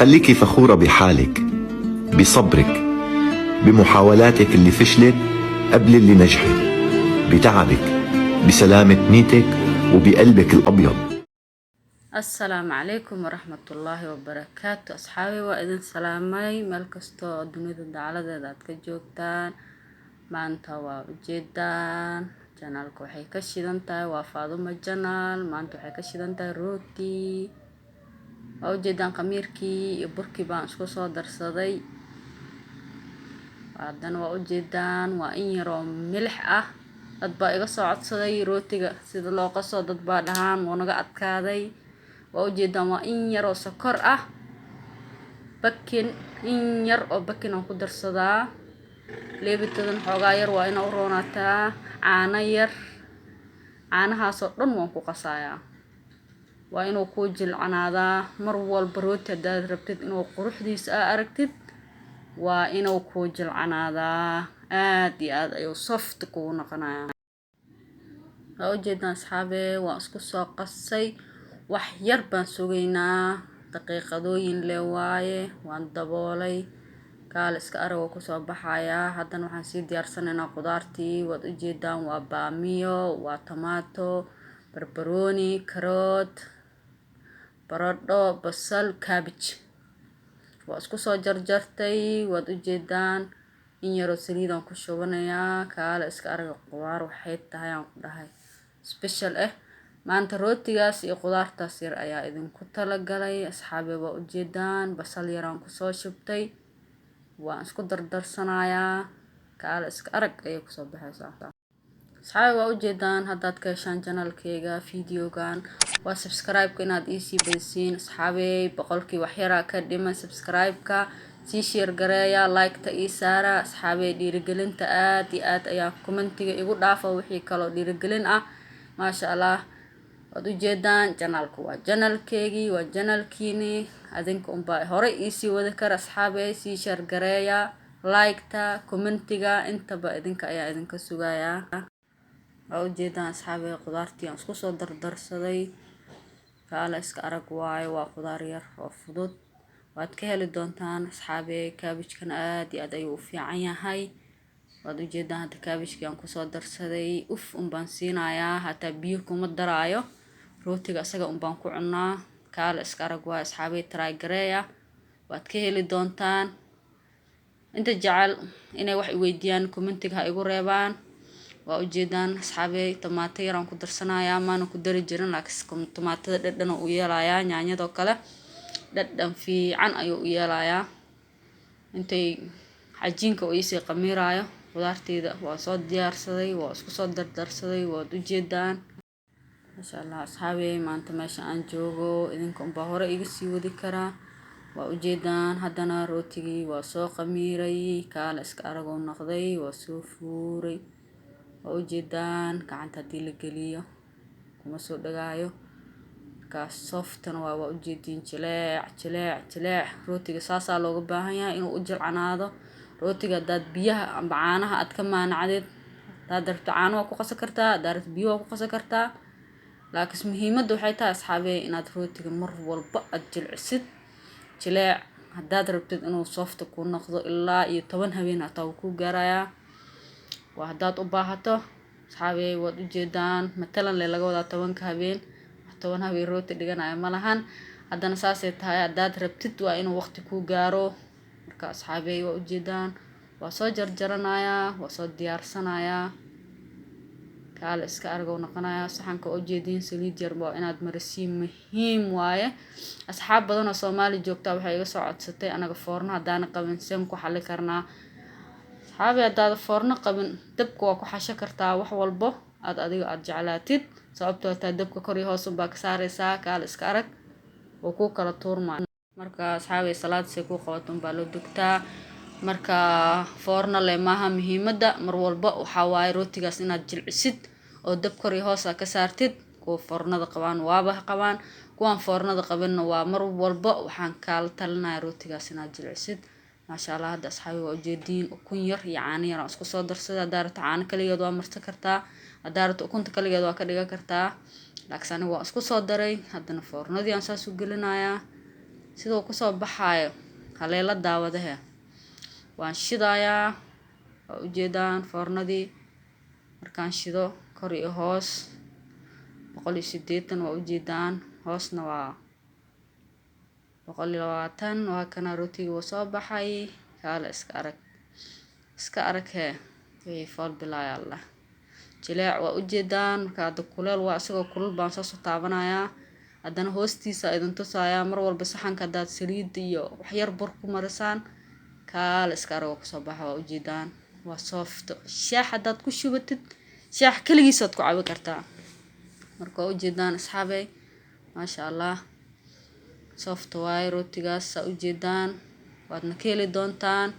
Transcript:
خليكي فخورة بحالك، بصبرك، بمحاولاتك اللي فشلت قبل اللي نجحت، بتعبك، بسلامة نيتك، وبقلبك الأبيض. Asalaamu calaykum waraxmatullaahi wabarakaatu. Asxaabi, waa idin salaamay meel kastoo dunida dacaladeeda aad ka joogtaan. Maanta waa ujeedaan, channelka waxay ka shidan tahay waa Faadumo Channel. Maanta waxay ka shidan tahay rooti. Waa ujeedaan, khamiirkii iyo burkii baan isku soo darsaday. Haddana waa ujeedaan, waa in yaroo milix ah. Dad baa iga soo codsaday rootiga sida loo qaso. Dad baa dhahaan wuu naga adkaaday. Waa ujeedaan, waa in yaroo sokor ah, baking, in yar oo baking aan ku darsadaa. Leebitadan xoogaa yar waa ina u roonaataa. Caano yar, caanahaasoo dhan waan ku qasayaa. Waa inuu kuu jilcanaadaa mar walba. Rooti haddaad rabtid inuu quruxdiisa aa aragtid, waa inuu kuu jilcanaadaa. Aad iyo aad ayuu soft kugu noqonayaa. Waa ujeedaan, asxaabe, waan isku soo qasay. Wax yar baan sugaynaa, daqiiqadooyin le waaye. Waan daboolay, kaal iska arag oo kusoo baxayaa. Haddana waxaan sii diyaarsanaynaa qudaartii. Waad ujeedaan, waa baamiyo, waa tomato, barbarooni, karoot, baradho, basal, cabbage. Waa isku soo jarjartay. Waad ujeedaan, in yaroo saliidaan ku shubanayaa. Kaale iska araga, qudaar waxay tahay aan ku dhahay special ah. Maanta rootigaas iyo qudaartaas yar ayaa idinku talagalay, asxaabe. Waa ujeedaan, basal yaraan kusoo shubtay. Waan isku dardarsanayaa. Kaale iska arag ayay kusoo baxaysaa, asxaabe. Waa ujeedaan, haddaad ka heshaan channelkeyga videogan, waa subscribe-ka inaad iisii badisiin, asxaabey. 100kii waxyaraa ka dhiman. Subscribe-ka sii share gareeya, like-ta ii saara, asxaabey. Dhiirigelinta aad iyo aad ayaa commentiga igu dhaafa wixii kaloo dhiirigelin ah. Maasha Allah, waad ujeedaan, channelka waa channelkeygii, waa channelkiini. Adinka unbaa horey iisii wadi kara, asxaabey. Sii share gareeya, like-ta, commentiga, intaba idinka ayaa idinka sugayaa. Waa ujeedaan, asxaabey, qudaartii aan isku soo dardarsaday. Kaala iska arag waayo, waa qudaar yar oo fudud. Waad ka heli doontaan, asxaabey. Cabbagekana aad iyo aad ayuu u fiican yahay. Waad ujeedaan, hadda cabbagekii aan kusoo darsaday uf unbaan siinayaa, hataa biyo kuma daraayo. Rootiga isaga unbaan ku cunaa. Kaala iska arag waayo, asxaabey. Try gareeya, waad ka heli doontaan. Inta jecel inay wax iweydiiyaan, commentiga ha igu reebaan. Waa ujeedaan, asxaabey, tomaato yaraan ku darsanayaa. Maana ku dari jirin, laakiin tomaatada dhadhan u yeelayaa. Yaanyadoo kale dhadhan fiican ayuu u yeelayaa. Intay cajiinka uu iisii qamiiraayo, qudaarteyda waa soo diyaarsaday, waa isku soo dardarsaday. Waad ujeedaan, maasha Allah, asxaabey. Maanta meesha aan joogo idinka unbaa hore iga sii wadi karaa. Waa ujeedaan, haddana rootigii waa soo qamiiray. Kaala iska aragoo noqday, waa soo fuuray. Waa ujeedaan, gacanta haddii la geliyo kuma soo dhagaayo. Markaas softana waa ujeediin, jileec, jileec, jileec. Rootiga saasaa looga baahan yahay inuu u jilcanaado. Rootiga haddaad biyaha amba caanaha aad ka maanacdeed, haddaad rabto caano waa ku qasan kartaa, haddaad rabto biyo waa ku qasan kartaa, laakiin muhiimadda waxay tahay, asxaabey, inaad rootiga mar walba aad jilcisid. Jileec haddaad rabtid inuu soft ku noqdo, ilaa iyo 10 habeen hataa wuu ku gaarayaa, waa haddaad u baahato, asxaabey. Waad ujeedaan, matalan le laga wadaa 10ka habeen. Wax 10 habeen rooti dhiganayo ma lahan. Haddana saasay tahay, haddaad rabtid waa inuu waqti kuu gaaro. Marka, asxaabey, waa ujeedaan, waa soo jarjaranayaa, waa soo diyaarsanayaa. Kaale iska argow noqonayaa saxanka. Waa ujeediin, saliid yar waa inaad marisiin, muhiim waaye. Asxaab badan oo Soomaali joogtaa waxay iga soo codsatay: "Anaga foorno haddaana qabin, seen ku xalli karnaa?" Asxaabi, haddaada foorno qabin, dabka waa ku xasho kartaa wax walbo aad adiga aada jeclaatid, sababtoo taa dabka kor iyo hoos unbaa ka saareysaa. Kaale iska arag oo kuu kala tuurmaayo. Marka, asxaabay, salaad say kuu qabato unbaa loo dugtaa. Marka foorno le maaha muhiimadda. Mar walba waxaa waaye rootigaas inaad jilcisid oo dab kor iyo hoos aa ka saartid. Kuwa foornada qabaan waaba qabaan, kuwaan foornada qabinna waa mar walba waxaan kaala talinaya rootigaas inaad jilcisid. Maasha Allah, hadda, asxaabi, waa ujeediin, ukun yar iyo caano yar aan isku soo darsaday. Haddaa rabto caano kaligeed waa marsan kartaa, haddaa rabto ukunta kaligeed waa ka dhigan kartaa, laakiin aniga waan isku soo daray. Haddana foornadii aan saas u gelinayaa. Siduu kusoo baxaayo haleela daawadahe. Waan shidayaa, waa ujeedaan foornadii. Markaan shido kor iyo hoos 180, waa ujeedaan, hoosna waa 120. Waa kana rootiga wuu soo baxay. Kaale iska arag, iska arag hee, wixii fool bilaaya Allah jileec, waa ujeedaan. Marka hadda kuleel waa, isagoo kulul baan saas u taabanayaa, haddana hoostiisa idin tusayaa. Mar walba saxanka haddaad saliid iyo waxyar bur ku marisaan, kaale iska arag oo kusoo baxa. Waa ujeedaan, waa soft. Shaax haddaad ku shubatid, shaax keligiisaad ku cabi kartaa. Marka waa ujeedaan asxaabey, maasha Allah, soft waaye rootigaas, saa ujeedaan. Waadna ka heli doontaan.